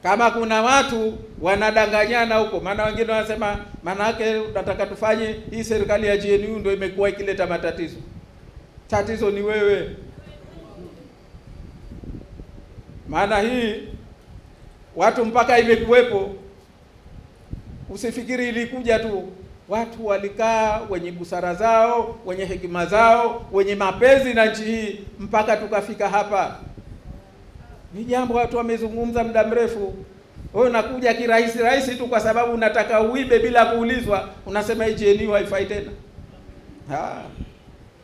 Kama kuna watu wanadanganyana huko, maana wengine wanasema manake nataka tufanye hii serikali ya GNU ndio imekuwa ikileta matatizo. Tatizo ni wewe. Maana hii watu mpaka imekuwepo, usifikiri ilikuja tu. Watu walikaa wenye busara zao, wenye hekima zao, wenye mapenzi na nchi hii mpaka tukafika hapa. Ni jambo watu wamezungumza muda mrefu. Wewe unakuja kirahisi rahisi tu kwa sababu unataka uibe bila kuulizwa, unasema hii GNU haifai tena.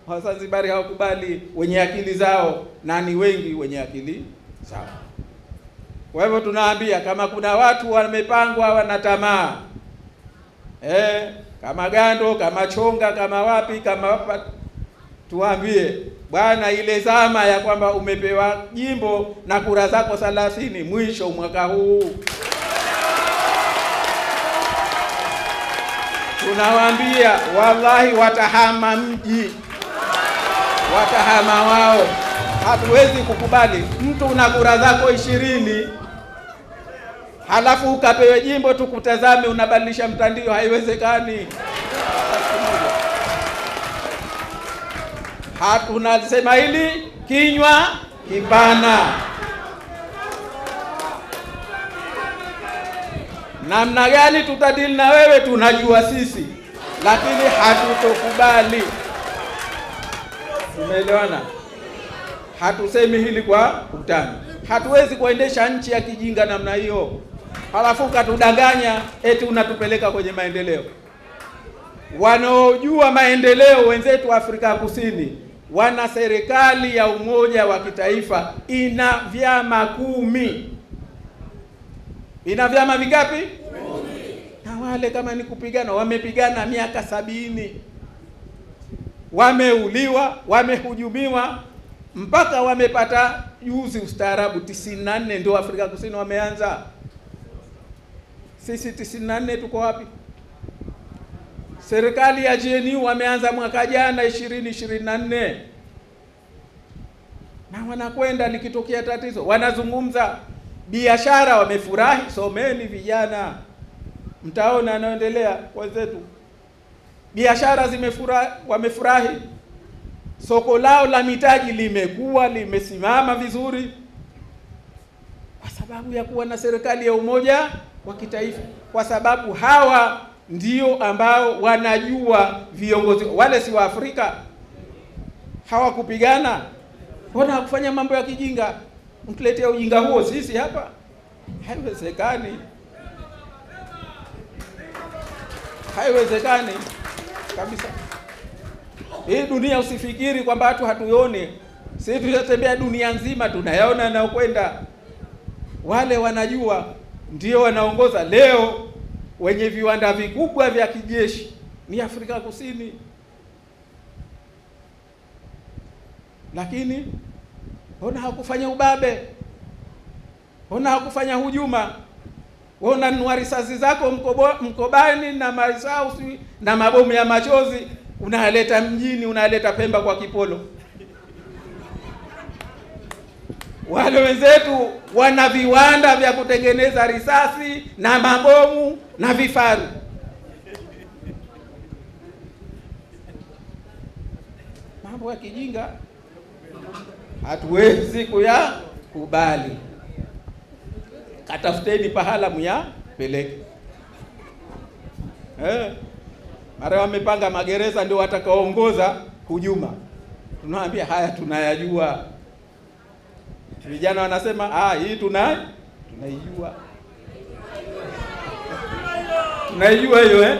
Wazanzibari hawakubali, wenye akili zao, na ni wengi wenye akili zao. Kwa hivyo tunaambia kama kuna watu wamepangwa wana tamaa, kama Gando, kama Chonga, kama wapi, kama wapi, tuambie bwana, ile zama ya kwamba umepewa jimbo na kura zako 30 mwisho mwaka huu. Tunawaambia wallahi watahama mji, watahama wao. Hatuwezi kukubali mtu una kura zako 20 halafu ukapewe jimbo tukutazame unabadilisha mtandio. Haiwezekani. Hatunasema hili kinywa kipana. Namna gani tutadili na wewe tunajua sisi, lakini hatutokubali. Umeelewana? Hatusemi hili kwa utani. Hatuwezi kuendesha nchi ya kijinga namna hiyo, halafu katudanganya eti unatupeleka kwenye maendeleo. Wanaojua maendeleo wenzetu Afrika Kusini wana serikali ya umoja wa kitaifa, ina vyama 10. Ina vyama vingapi? 10. Na wale kama ni kupigana wamepigana miaka 70. Wameuliwa, wamehujumiwa mpaka wamepata juzi ustaarabu. 94 ndio Afrika Kusini wameanza. Sisi 94 tuko wapi? Serikali ya GNU wameanza mwaka jana 2024. Na wanakwenda, likitokea tatizo wanazungumza. Biashara wamefurahi. Someni vijana, mtaona anaendelea wenzetu. Biashara zimefurahi, wamefurahi. Soko lao la mitaji limekuwa limesimama vizuri kwa sababu ya kuwa na serikali ya umoja wa kitaifa, kwa sababu hawa ndio ambao wanajua viongozi. Wale si wa Afrika, hawakupigana, mbona hakufanya mambo ya kijinga? Mtuletea ujinga huo sisi hapa? Haiwezekani, haiwezekani kabisa. Hii dunia usifikiri kwamba watu hatuioni. Sisi tunatembea dunia nzima, tunayaona yanayokwenda. Wale wanajua ndio wanaongoza. Leo wenye viwanda vikubwa vya kijeshi ni Afrika Kusini, lakini mbona hakufanya ubabe? Mbona hakufanya hujuma? Wewe unanunua risasi zako mkobani na marisasi na mabomu ya machozi, unaleta mjini, unaleta Pemba kwa kipolo. Wale wenzetu wana viwanda vya kutengeneza risasi na mabomu na vifaru. Mambo ya kijinga hatuwezi kuyakubali. Katafuteni pahala muyapeleke. Mara wamepanga magereza ndio watakaoongoza hujuma. Tunawaambia haya tunayajua. Vijana wanasema hii tunaijua. Tunaijua hiyo eh?